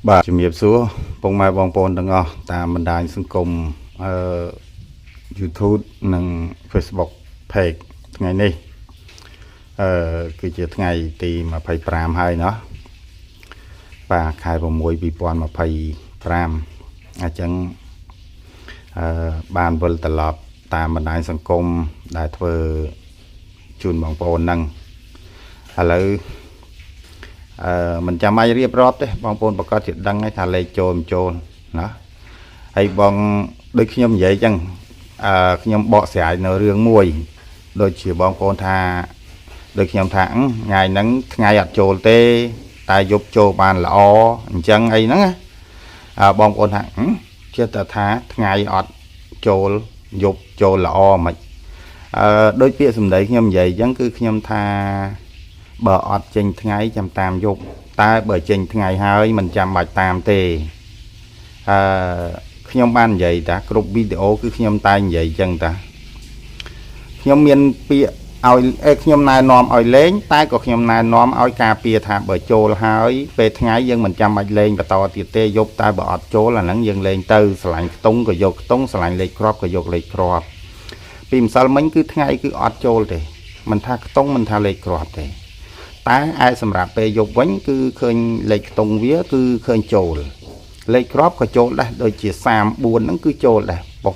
បាទជំរាបសួរពុកម៉ែបងប្អូនទាំងអស់តាមបណ្ដាញសង្គមអឺ YouTube និង Facebook Page ថ្ងៃនេះអឺគឺជាថ្ងៃទី25ហើយណោះបាទខែ6 2025អញ្ចឹងអឺបានវិលត្រឡប់តាមបណ្ដាញសង្គមដែលធ្វើជូនបងប្អូនហ្នឹងឥឡូវ អឺមិនចាំបាច់រៀបរាប់ទេបងប្អូនប្រកាសជាដឹងហើយថាលេខចូលមិនចូលណាហើយបងដូចខ្ញុំនិយាយចឹងអឺខ្ញុំបកស្រាយនៅរឿងមួយដូចជាបងប្អូនថាដូចខ្ញុំថាថ្ងៃហ្នឹងថ្ងៃអត់ចូលទេ តែយប់ចូលបានល្អអញ្ចឹងអីហ្នឹងណាអើបងប្អូនថាចិត្តតែថាថ្ងៃអត់ចូលយប់ចូលល្អមិនអឺដូចពាក្យសម្ដីខ្ញុំនិយាយអញ្ចឹងគឺខ្ញុំថា បើអត់ចេញថ្ងៃចាំតាមយប់តែបើចេញថ្ងៃហើយមិនចាំបាច់តាមទេអឺខ្ញុំបាននិយាយតាគ្រប់វីដេអូគឺខ្ញុំតែនិយាយចឹងតាខ្ញុំមានពាក្យឲ្យអេខ្ញុំណែនាំឲ្យលេងតែក៏ខ្ញុំណែនាំឲ្យការពារថាបើចូលហើយពេលថ្ងៃយើងមិនចាំបាច់លេងបន្តទៀតទេយប់តែបើអត់ចូលអាហ្នឹងយើងលេងទៅស្រឡាញ់ខ្ទង់ក៏យកខ្ទង់ស្រឡាញ់លេខគ្រាប់ក៏យកលេខគ្រាប់ពីម្សិលមិញគឺថ្ងៃគឺអត់ចូលទេមិនថាខ្ទង់មិនថាលេខគ្រាប់ទេ តែឯសម្រាប់ពេលយប់វិញគឺឃើញលេខខ្ទង់វាគឺឃើញចូលលេខគ្រាប់ក៏ចូលដែរដូចជា34ហ្នឹងគឺចូលដែរប៉ុ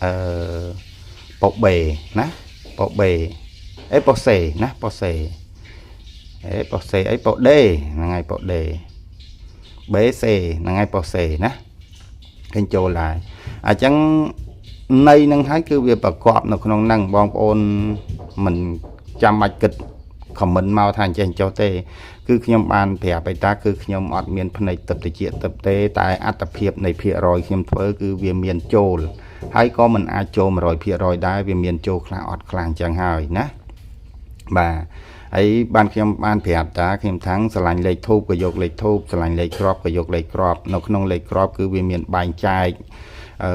អឺប៉ុ B ណាប៉ុ B អេប៉ុ C ណាប៉ុ C អេប៉ុ C អីប៉ុ D ហ្នឹងហើយប៉ុ D B C ហ្នឹងហើយប៉ុ C ណាឃើញចូលដែរអញ្ចឹងនៃនឹងហើយគឺវាប្រកបនៅក្នុងហ្នឹងបងប្អូនមិនចាំបាច់គិត ខមមិនមកថាអញ្ចេះចុះទេ គឺខ្ញុំបានប្រាប់ឯតាគឺខ្ញុំអត់មានភ្នែកទឹកតិចទឹកទេតែអត្តភាពនៃភាគរយខ្ញុំធ្វើគឺវាមានចូលហើយក៏មិនអាចចូល100%ដែរវាមានចូលខ្លះអត់ខ្លះអញ្ចឹងហើយណាបាទហើយបានខ្ញុំបានប្រាប់តាខ្ញុំថាំងស្រឡាញ់លេខធូបក៏យកលេខធូបស្រឡាញ់លេខក្របក៏យកលេខក្របនៅក្នុងលេខក្របគឺវាមានបែងចែកអឺ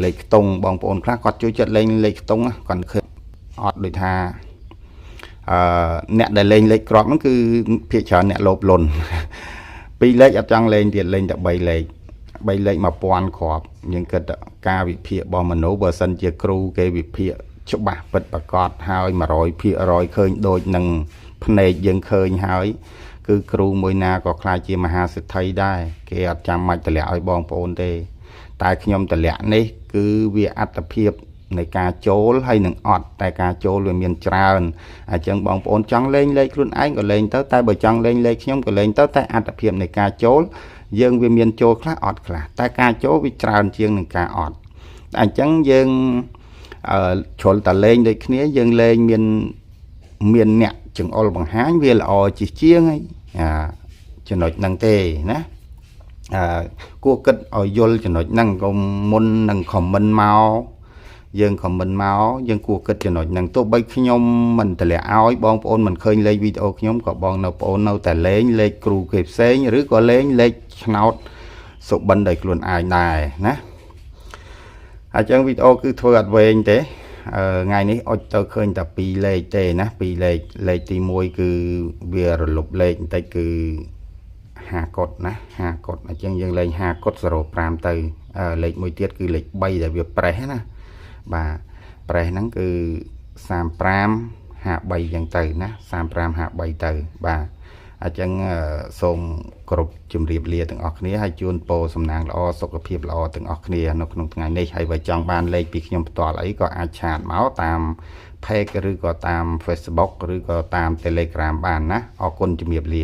លេខខ្ទង់បងប្អូនខ្លះគាត់ជួយចិត្តលេងលេខខ្ទង់គាត់ឃើញអត់ដូចថាអឺអ្នកដែលលេងលេខក្របហ្នឹងគឺភាគច្រើនអ្នកលោភលន់ពីរលេខអត់ចង់លេងទៀតលេងតែ3លេខ3លេខ1000គ្រាប់យើងគិតការវិភាគរបស់មនុស្សបើសិនជាគ្រូគេវិភាគច្បាស់ពិតប្រកបហើយ100%ឃើញដូចនឹងភ្នែកយើងឃើញហើយគឺគ្រូមួយណាក៏ខ្លាចជាមហាសេដ្ឋីដែរគេអត់ចាំបាច់តម្លាក់ឲ្យបងប្អូនទេ តែខ្ញុំតម្លាក់នេះគឺវាអត្តភាពនៃការចូលហើយនឹងអត់តែការចូលវាមានច្រើនអញ្ចឹងបងប្អូនចង់លេងលេខខ្លួនឯងក៏លេងទៅតែបើចង់លេងលេខខ្ញុំក៏លេងទៅតែអត្តភាពនៃការចូលយើងវាមានចូលខ្លះអត់ខ្លះតែការចូលវាច្រើនជាងនឹងការអត់អញ្ចឹងយើងអឺជ្រុលតលេងដូចគ្នាយើងលេងមានមានអ្នកចង្អុលបង្ហាញវាល្អជាជាងហើយអាចំណុចហ្នឹងទេណាអឺគួរគិតឲ្យយល់ចំណុចហ្នឹងកុំមុននឹងខមមិនមកយើងខមមិនមកយើងគួរគិតចំណុចហ្នឹងទោះបីខ្ញុំមិនតម្លាក់ឲ្យបងប្អូនមិនឃើញលេខវីដេអូខ្ញុំក៏បងនៅប្អូននៅតែលេងលេខគ្រូគេផ្សេងឬក៏លេងលេខឆ្នោតសុបិនដោយខ្លួនឯងដែរណាអញ្ចឹងវីដេអូគឺធ្វើអត់វែងទេថ្ងៃនេះអុចទៅឃើញតែ2លេខទេណា2លេខលេខទី1គឺវារលប់លេខបន្តិចគឺ5កុដណា5កុដអញ្ចឹងយើងលេង5កុដ05ទៅលេខមួយទៀតគឺលេខ3ដែលវាប្រេះណាបាទប្រេះហ្នឹងគឺ35 53អញ្ចឹងទៅណា35 53ទៅបាទអញ្ចឹងសូមគោរពជម្រាបលាទាំងអស់គ្នាហើយជូនពរសំណាងល្អសុខភាពល្អទាំងអស់គ្នានៅក្នុងថ្ងៃនេះហើយបើចង់បានលេខពីខ្ញុំផ្ទាល់អីក៏អាចឆាតមកតាម Page ឬក៏តាម Facebook ឬក៏តាម Telegram បានណាអរគុណជម្រាបលា